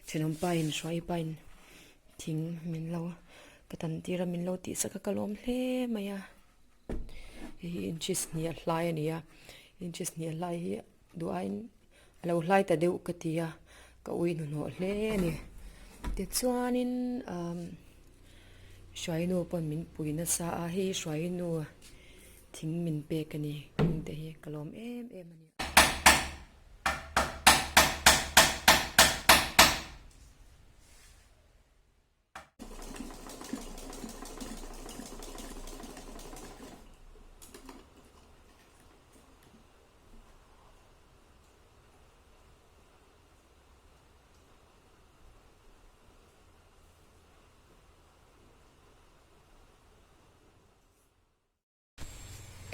Thenawm pa in hruai pa in thing min lo ka tan tir a min lo tih sak a ka lawm hle mai a hei hi inches hnih a hlai a ni a inches hnih a hlai hi duh aiin a lo hlai ta deuh ka ti a ka ui hnuhnawh hle a ni tichuanin umm hruainu pawn min pui nasa a hei hruainu thing min pek a ni heng te hi ka lawm em em a ni.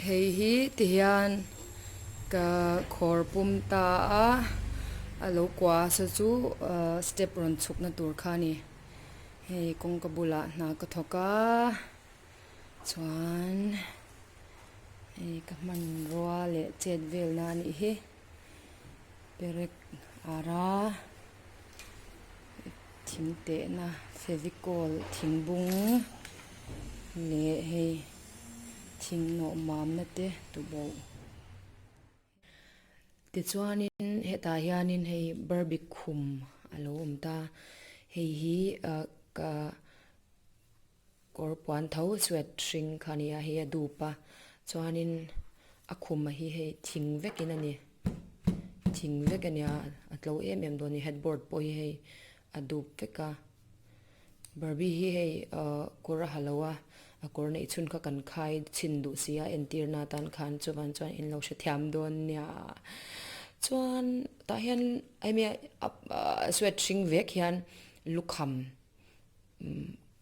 Hei hi ti hian ka khawr pum ta a a lo kua sa chu ahh step rawn chhuk na tur kha a ni hei kawngka bulah hna ka thawk a chuan hei ka hmanrua leh chet vel na a nih hi perek ara. Thing tehna fevicol thing bung leh hei thing nawh mamna te tuboh. Tichuanin hetah hianin hei barbie khum a lo awm ta hei hi ah ka Kawr puan tho suet hring kha a ni a, hei a dup a chuanin a khum a hi hei thing vekin a ni thing vek a nia a tlo em em dawn a ni headboard pawh hi hei a dup vek a barbie hi hei ahh kawr a ha lo a a kawr neih chhun kha kan khai chhin duh si a entir na atan khan chuvan chuan in lo hrethiam dawn nia chuan tah hian hemi ah suet hring vek hian lukham.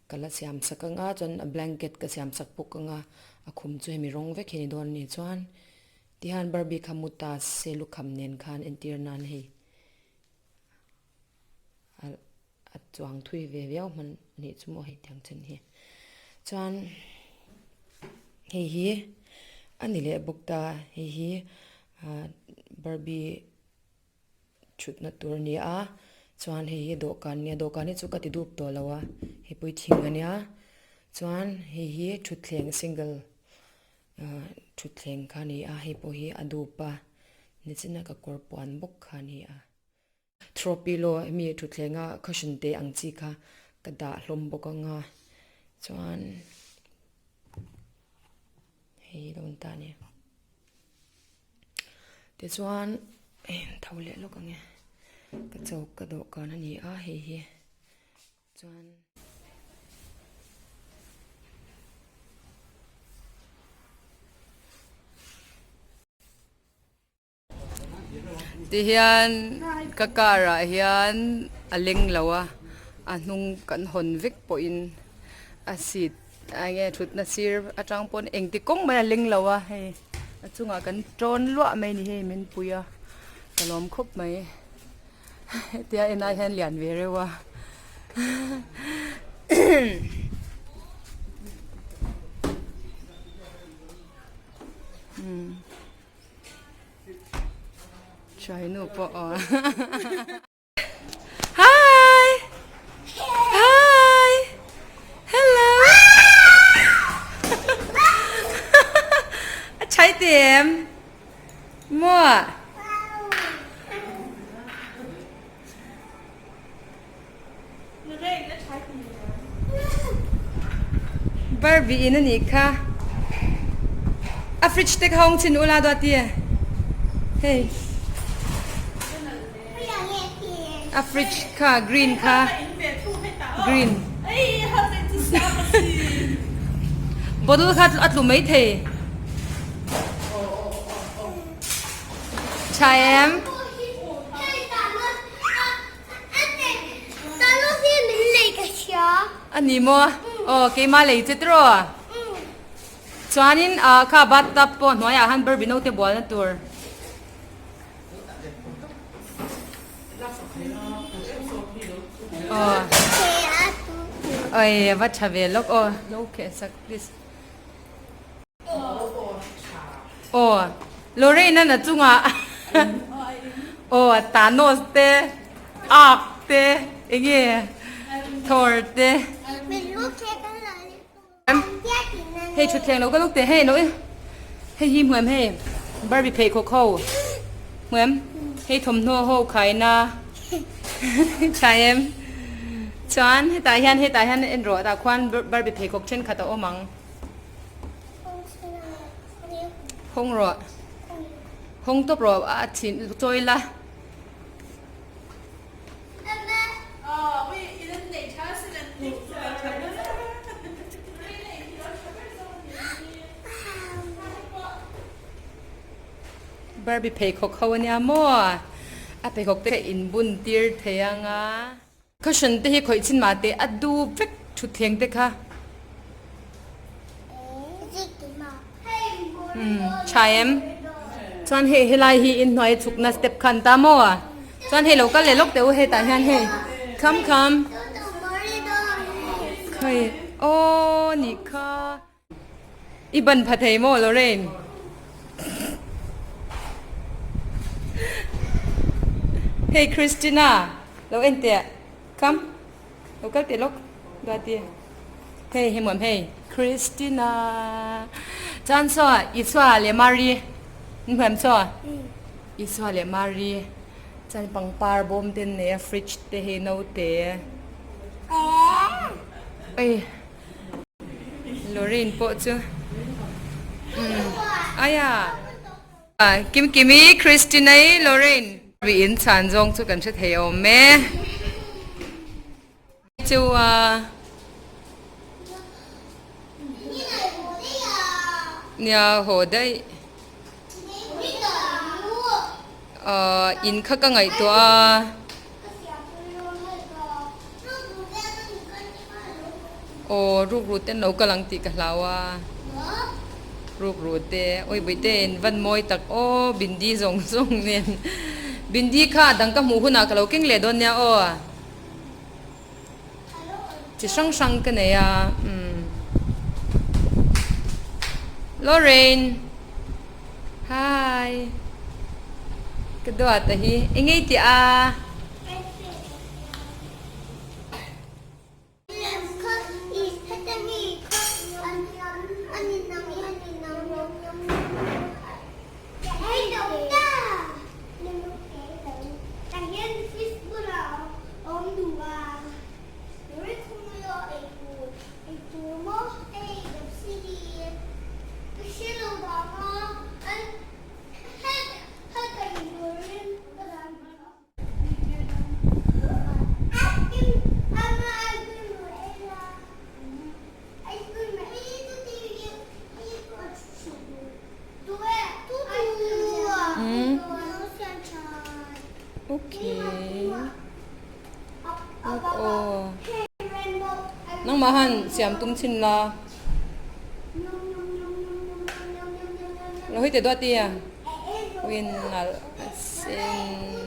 Ka la siam sak ang a chuan a blanket ka siam sak bawk ang a a khum chu hemi rawng vek hi a ni dawn a ni chuan tihian barbie kha mu ta se lukham nen khan entir nan hei a a chuang thui ve viau hman a nih chu maw hei tiang chen hi chuan hei hi a ni leh bawk ta hei hi ah barbie. Thutna tur a ni a chuan hei hi dawhkan a nia dawhkan hi chu ka ti dup tawh lo a hei pawh hi thing a nia chuan hei hi thutthleng single ah thutthleng kha a ni a hei pawh hi a dup a nichina ka kawr puan bawk kha a ni a throw pillow hemi thutthleng a cushion te ang chi kha ka dah hlawm bawk ang a chuan hei hi lo ni ta a ni. Tichuan tho leh lawk ang e ka chawk ka dawhkan a ni a hei hi chuan. Tihian ka car ah hian a leng lo a a hnung kan hawn vek pawhin a seat a enge thutna sir atang pawn engti kawng mai a leng lo a hei a chungah kan tawn luah mai a ni hei min pui a ka lawm khawp mai hetia en ai hian lian ve reuh a. China pawh aw Hi Hi Hello A chai ti em Maw Barbie in a nih kha a fridge te kha hawng chhin ula dawt ti hei a fridge kha green kha green bottle kha a tlu mai thei. Tha em? A ni maw? Aw keimah lei che tiraw? Chuanin ah kha bathtub pawh hnuaiah han Barbie naute bualna tur. Aw oi a va tha ve lawk aw lo kheh sak please. Aw Lorraine a na chungah aw Thanos te Ark te. Enge thawr te. Hei thutthleng lo ka lawk teh hei lo e. Hei hi hmuam hei Barbie pheikhawk ho hmuam hei thawmhnaw ho khaina tha em chuan hetah hian hetah hian en rawh tah khuan Barbie pheikhawk thenkhat a awm ang. Hawng rawh hawng tawp rawh a chhin chawi la. Barbie pheikhawk ho ania maw? A pheikhawk te kha in bun tir thei anga. Cushion te hi khawih chin mah teh a dup vek thutthleng te kha. Umm tha em? Chuan hei helai hi inhnuai chhukna step kha an ta maw? Chuan hei lo kal leh lawk teh u hetah hian hei kham kham khawi aw nih kha i ban pha thei maw Lorraine? Hei Christina lo en teh kham. Lo kal teh lawk Duati. Hei hei muam hei Christina. Chuan saw Isua leh Mary ni hmuam saw Isua leh Mary chuan pangpar bawm te an nei a fridge te hei naute ei Lorraine pawh chu umm aya Kimkimi Christina-i Lorraine. In chhan zawng chu kan hre thei awm e. Chu a. Nia haw daih. Ahh in kha ka ngaihtuah a. Aw rukru te an lo kal ang tih ka hlau a. Rukru te awi buite in van mawi tak aw bindi zawng zawng nen bindi kha a dang ka hmuh hunah ka lo keng leh dawn nia aw. Chi hrang hrang ka nei a umm Lorraine hi ka duat a hi eng ngei tih a. Nangmah han siam tum chhin la. Lo hei teh duat i a. Win nalh a sin.